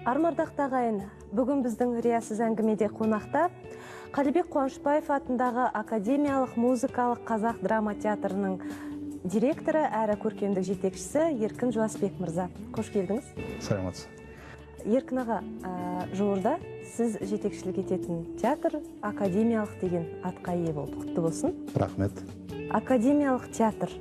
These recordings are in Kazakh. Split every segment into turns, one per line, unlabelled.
Ардақты ағайын, бүгін біздің риясыз әңгімеде қонақта Қалибек Қуанышбаев атындағы академиялық музыкалық қазақ драма театрының директоры әрі көркемдік жетекшісі Еркін Жуасбек мырза. Қош келдіңіз.
Саламатсыз.
Еркін аға, жуырда сіз жетекшілік ететін театр академиялық деген атқа ие болды. Құтты болсын.
Рахмет.
Академиялық театр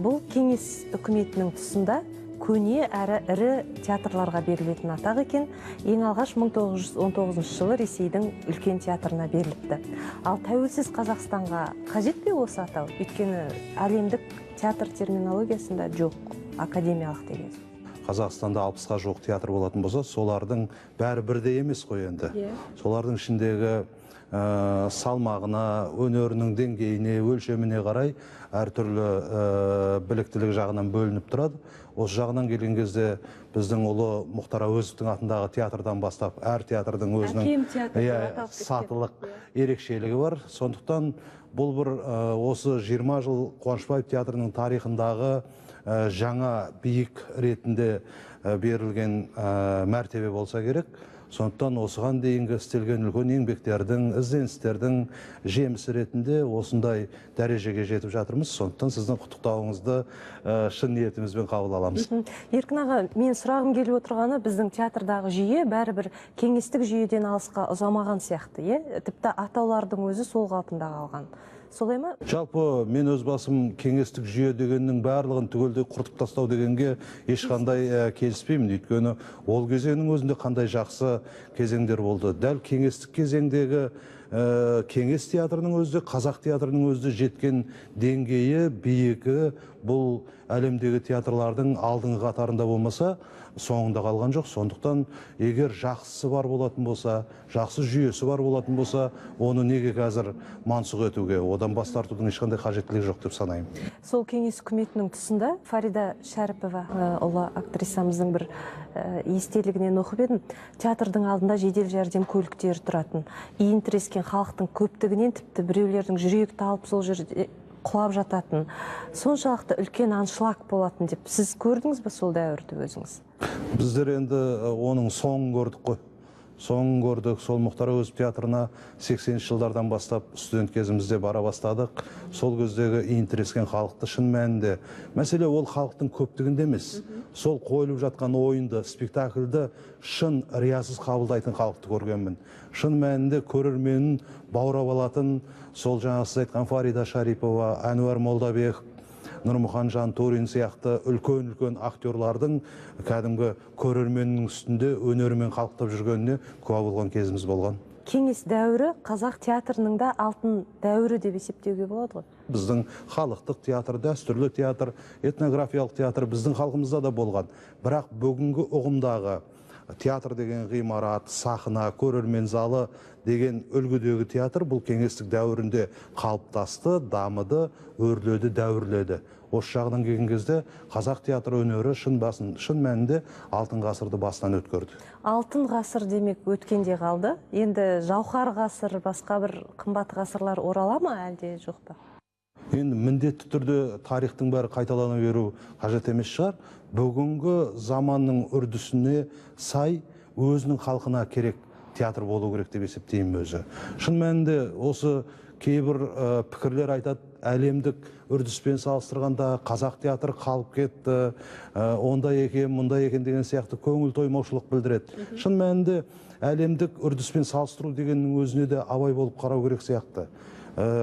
бұл кеңес үкіметінің тұсында көне әрі ірі театрларға берілетін атақ екен. Ең алғаш 1919 жылы Ресейдің үлкен театрына беріліпті. Ал тәуелсіз Қазақстанға қажет пе осы атау? Өйткені әлемдік театр терминологиясында жоқ академиялық деген.
Қазақстанда 60-қа жуық театр болатын болса, солардың бәрі бірдей емес қой енді. Солардың ішіндегі салмағына, өнерінің деңгейіне, өлшеміне қарай әртүрлі біліктілік жағынан бөлініп тұрады. Осы жағынан келген кезде біздің ұлы Мұхтар Әуезовтің атындағы театрдан бастап әр театрдың өзінің сатылық ерекшелігі бар. Сондықтан бұл бір осы 20 жыл Қуанышбаев театрының тарихындағы жаңа биік ретінде берілген мәртебе болса керек. Сондықтан осыған дейінгі істелген үлкен еңбектердің, ізденістердің жемісі ретінде осындай дәрежеге жетіп жатырмыз. Сондықтан сіздің құттықтауыңызды шын ниетімізбен қабыл аламыз.
Еркін аға, мен сұрағым келіп отырғаны, біздің театрдағы жүйе бәрібір кеңестік жүйеден алысқа ұзамаған сияқты, е? Тіпті атаулардың өзі сол қалпында қалған. Солай ма?
Жалпы мен өз басым кеңестік жүйе дегеннің барлығын түгелдей құртып тастау дегенге ешқандай келіспеймін. Өйткені ол кезеңнің өзінде қандай жақсы кезеңдер болды. Дәл кеңестік кезеңдегі кеңес театрының өзі, қазақ театрының өзі жеткен деңгейі, биігі бұл әлемдегі театрлардың алдыңғы қатарында болмаса, соңында қалған жоқ. Сондықтан егер жақсысы бар болатын болса, жақсы жүйесі бар болатын болса, оны неге қазір мансұқ етуге, одан бас тартудың ешқандай қажеттілігі жоқ деп санаймын.
Сол кеңес үкіметінің тұсында Фарида Шәріпова, ұлы актрисамыздың бір естелігінен оқып едім. Театрдың алдында жедел жәрдем көліктері тұратын. Иін тірескен халықтың көптігінен тіпті біреулердің жүрегі талып сол жерде құлап жататын. Соншалықты үлкен аншлаг болатын деп. Сіз көрдіңіз бе сол дәуірді өзіңіз?
Біздер енді оның соңын көрдік қой. Соңын көрдік. Сол Мұхтар Әуезов театрына 80-ші жылдардан бастап студент кезімізде бара бастадық. Сол кездегі иін тірескен халықты шын мәнінде. Мәселе ол халықтың көптігінде емес. Сол қойылып жатқан ойынды, спектакльді шын риясыз қабылдайтын халықты көргенмін. Шын мәнінде көрерменін баурап алатын сол жаңа сіз айтқан Фарида Шарипова, Әнуар Молдабеков, Нұрмұхан Жантөрин сияқты үлкен-үлкен актерлардың кәдімгі көрерменнің үстінде өнерімен қалықтап жүргеніне куә болған кезіміз болған.
Кеңес дәуірі қазақ театрының да алтын дәуірі деп есептеуге болады ғой.
Біздің халықтық театр, дәстүрлі театр, этнографиялық театр біздің халқымызда да болған. Бірақ бүгінгі ұғымдағы театр деген ғимарат, сахна, көрермен залы деген үлгідегі театр бұл кеңестік дәуірінде қалыптасты, дамыды, өрледі, дәуірледі. Осы жағынан келген кезде қазақ театр өнері шын мәнінде алтын ғасырды бастан өткерді.
Алтын ғасыр демек өткенде қалды. Енді жауһар ғасыр, басқа бір қымбат ғасырлар орала ма, әлде жоқ па?
Енді міндетті түрде тарихтың бәрі қайталана беру қажет емес шығар. Бүгінгі заманның үрдісіне сай өзінің халқына керек театр болу керек деп есептеймін өзі. Шын мәнінде осы кейбір пікірлер айтады, әлемдік үрдіспен салыстырғанда қазақ театры қалып кетті, ондай екен, мұндай екен деген сияқты көңіл тоймаушылық білдіреді. Шын мәнінде әлемдік үрдіспен салыстыру дегеннің өзіне де абай болып қарау керек сияқты.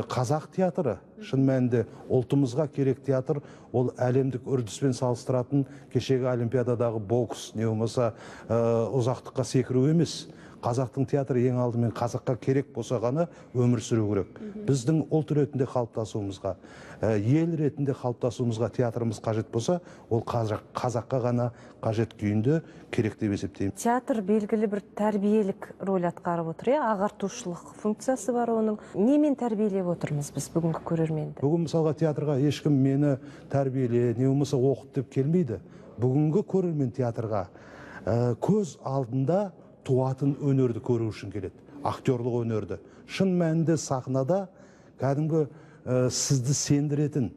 Қазақ театры шын мәнінде ұлтымызға керек театр, ол әлемдік үрдіспен салыстыратын кешегі олимпиададағы бокс, не болмаса ұзақтыққа секіру емес. Қазақтың театры ең алдымен қазаққа керек болса ғана өмір сүру керек. Біздің ұлт ретінде қалыптасуымызға, ел ретінде қалыптасуымызға театрымыз қажет болса, ол қазаққа ғана қажет күйінде керек деп есептеймін.
Театр белгілі бір тәрбиелік роль атқарып отыр, ағартушылық функциясы бар оның. Немен тәрбиелеп отырмыз біз бүгінгі көрерменді?
Бүгін мысалға театрға ешкім мені тәрбиеле, не болмаса оқыт деп келмейді. Бүгінгі көрермен театрға көз алдында туатын өнерді көру үшін келеді, актерлық өнерді. Шын мәнінде сахнада кәдімгі сізді сендіретін,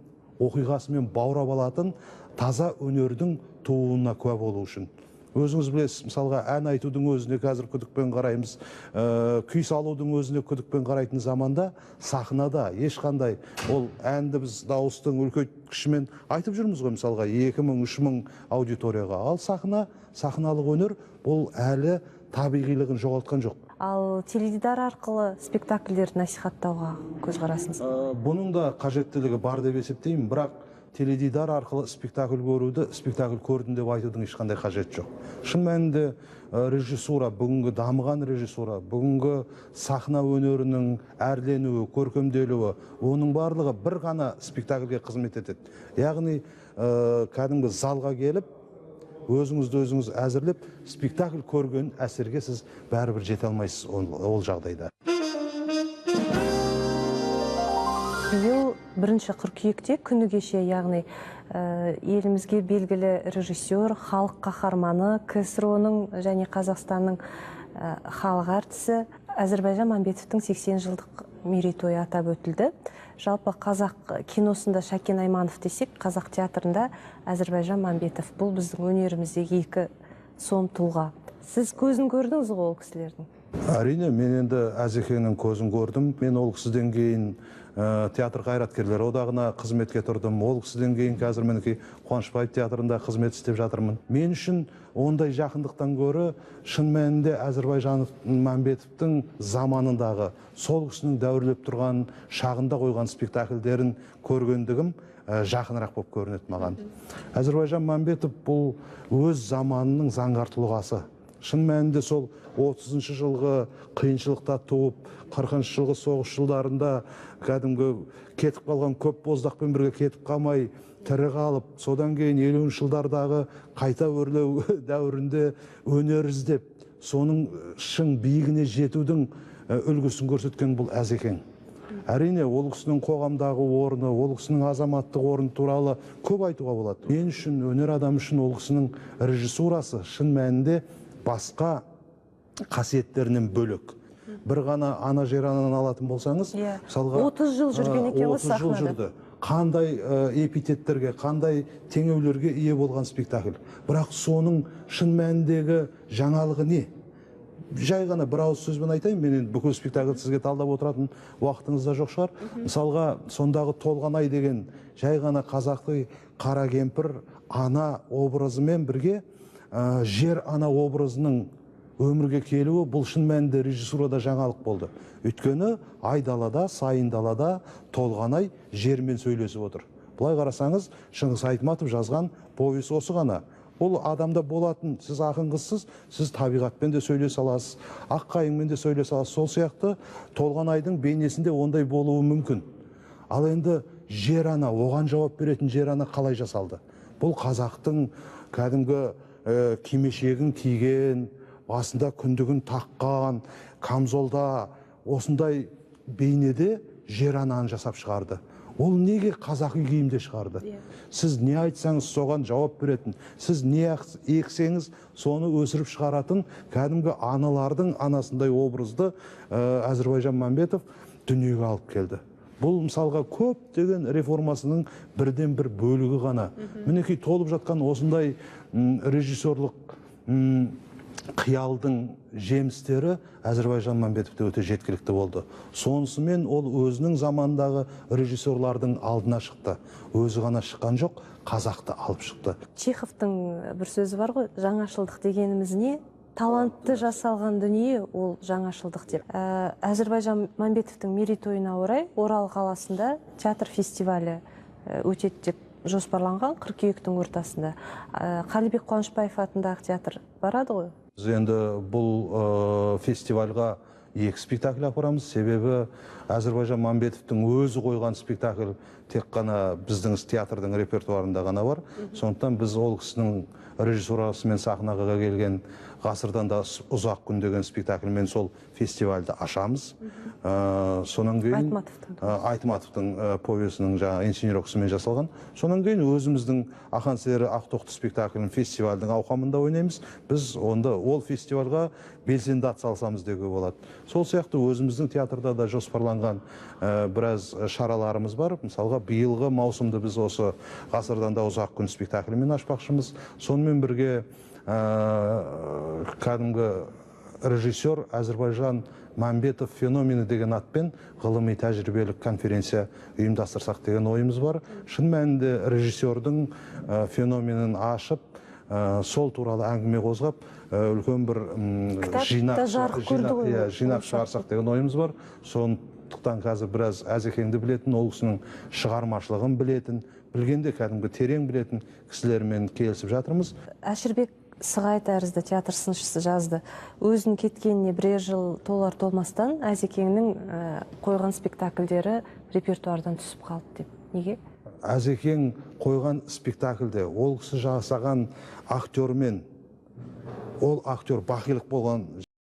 оқиғасымен баурап алатын таза өнердің тууына куә болу үшін. Өзіңіз білесіз, мысалға ән айтудың өзіне қазір күдікпен қараймыз, күй салудың өзіне күдікпен қарайтын заманда сахнада ешқандай ол әнді біз дауыстың үлкейткішімен айтып жүрміз ғой, мысалға 2000, 3000 аудиторияға. Ал сахна, сахналық өнер бұл әлі табиғилығын жоғалтқан жоқ.
Ал теледидар арқылы спектакльдерді насихаттауға көзқарасыңыз?
Бұның да қажеттілігі бар деп есептеймін, бірақ теледидар арқылы спектакль көруді, спектакль көрдім деп айтудың ешқандай қажеті жоқ. Шын мәнінде режиссура, бүгінгі дамыған режиссура, бүгінгі сахна өнерінің әрленуі, көркемделуі, оның барлығы бір ғана спектакльге қызмет етеді. Яғни, кәдімгі залға келіп, өзіңізді өзіңіз әзірлеп, спектакль көрген әсерге сіз бәрібір жете алмайсыз ол жағдайда.
Биыл 1 қыркүйекте күні кеше, яғни елімізге белгілі режиссер, халық қаһарманы, КСРО-ның және Қазақстанның халық әртісі Әзірбайжан Мәмбетовтің 80 жылдық мерейтойы атап өтілді. Жалпы қазақ киносында Шәкен Айманов десек, қазақ театрында Әзірбайжан Мәмбетов. Бұл біздің өнеріміздегі екі сом тұлға. Сіз көзін көрдіңіз ғой ол кісілердің?
Әрине, мен енді Әзекеңнің көзін көрдім. Мен ол кісіден кейін театр қайраткерлері одағына қызметке тұрдым. Ол кісіден кейін қазір мінекей Қуанышбаев театрында қызмет істеп жатырмын. Мен үшін ондай жақындықтан гөрі шын мәнінде Әзірбайжан Мәмбетовтің заманындағы сол кісінің дәуірлеп тұрған шағында қойған спектакльдерін көргендігім жақынырақ болып көрінеді маған. Әзірбайжан Мәмбетов бұл өз заманының заңғар тұлғасы. Шын мәнінде сол 30 жылғы қиыншылықта туып, 40 жылғы соғыс жылдарында кәдімгі кетіп қалған көп боздақпен бірге кетіп қалмай тірі қалып, содан кейін 50 жылдардағы қайта өрлеу дәуірінде өнер іздеп, соның шың биігіне жетудің үлгісін көрсеткен бұл Әзекең. Әрине, ол кісінің қоғамдағы орны, ол кісінің азаматтық орны туралы көп айтуға болады. Мен үшін, өнер адамы үшін ол кісінің режиссурасы шын мәнінде басқа қасиеттерінен бөлек. Бір ғана ана жер ананы алатын болсаңыз, мысалға
30 жыл жүрген екен ғой
30 жыл жүрді. Қандай эпитеттерге, қандай теңеулерге ие болған спектакль. Бірақ соның шын мәніндегі жаңалығы не? Жай ғана бір ауыз сөзбен айтайын, мен енді бүкіл спектакльді сізге талдап отыратын уақытыңыз да жоқ шығар. Мысалға, сондағы Толғанай деген жай ғана қазақи қара кемпір ана образымен бірге жер ана образының өмірге келуі бұл шын мәнінде режиссурада жаңалық болды. Өйткені айдалада, сайын далада Толғанай жермен сөйлесіп отыр. Былай қарасаңыз, Шыңғыс Айтматов жазған повесть осы ғана. Ол адамда болатын, сіз ақын қызсыз, сіз табиғатпен де сөйлесе аласыз, ақ қайыңмен де сөйлесе аласыз. Сол сияқты Толғанайдың бейнесінде ондай болуы мүмкін. Ал енді жер ана, оған жауап беретін жер ана қалай жасалды? Бұл қазақтың кәдімгі кимешегін киген, басында күндігін таққан, камзолда осындай бейнеде жер ананы жасап шығарды. Ол неге қазақи киімде шығарды? Сіз не айтсаңыз соған жауап беретін, сіз не ексеңіз соны өсіріп шығаратын кәдімгі аналардың анасындай образды Әзірбайжан Мәмбетов дүниеге алып келді. Бұл мысалға көптеген реформасының бірден бір бөлігі ғана. Мінекей толып жатқан осындай режиссерлық қиялдың жемістері Әзірбайжан Мәмбетовте өте жеткілікті болды. Сонысымен ол өзінің заманындағы режиссерлардың алдына шықты. Өзі ғана шыққан жоқ, қазақты алып шықты.
Чеховтың бір сөзі бар ғой, жаңашылдық дегеніміз не? Талантты жасалған дүние ол жаңашылдық деп. Әзірбайжан Мәмбетовтің мерейтойына орай Орал қаласында театр фестивалі өтеді деп жоспарланған қыркүйектің ортасында. Қалибек Қуанышбаев атындағы театр барады ғой?
Біз енді бұл фестивальға екі спектакль апарамыз. Себебі Әзірбайжан Мәмбетовтің өзі қойған спектакль тек қана біздің театрдың репертуарында ғана бар. Сондықтан біз ол кісінің режиссурасымен сахнаға келген ғасырдан да ұзақ күн деген спектакльмен сол фестивальді ашамыз. Сонан кейін Айтматовтың повесінің жаңа инсценировкасымен жасалған. Сонан кейін өзіміздің Ақан сері Ақтоқты спектаклін фестивальдің ауқымында ойнаймыз. Біз онда ол фестивальға белсенді атсалысамыз деуге болады. Сол сияқты өзіміздің театрда да жоспарланған біраз шараларымыз бар. Мысалға биылғы маусымды біз осы ғасырдан да ұзақ күн спектаклімен ашпақшымыз. Сонымен бірге кәдімгі режиссер Әзірбайжан Мәмбетов феномені деген атпен ғылыми тәжірибелік конференция ұйымдастырсақ деген ойымыз бар. Шын мәнінде режиссердің феноменін ашып, сол туралы әңгіме қозғап, үлкен бір жинақ шығарсақ деген ойымыз бар. Сондықтан қазір біраз Әзекеңді білетін, ол кісінің шығармашылығын білетін, білгенде кәдімгі терең білетін кісілермен келісіп жатырмыз.
Әшірбек Сығай тәрізді театр сыншысы жазды. Өзінің кеткеніне бірер жыл толар толмастан Әзекеңнің қойған спектакльдері репертуардан түсіп қалды деп. Неге?
Әзекең қойған спектакльде ол кісі жасаған актермен, ол актер бақилық болған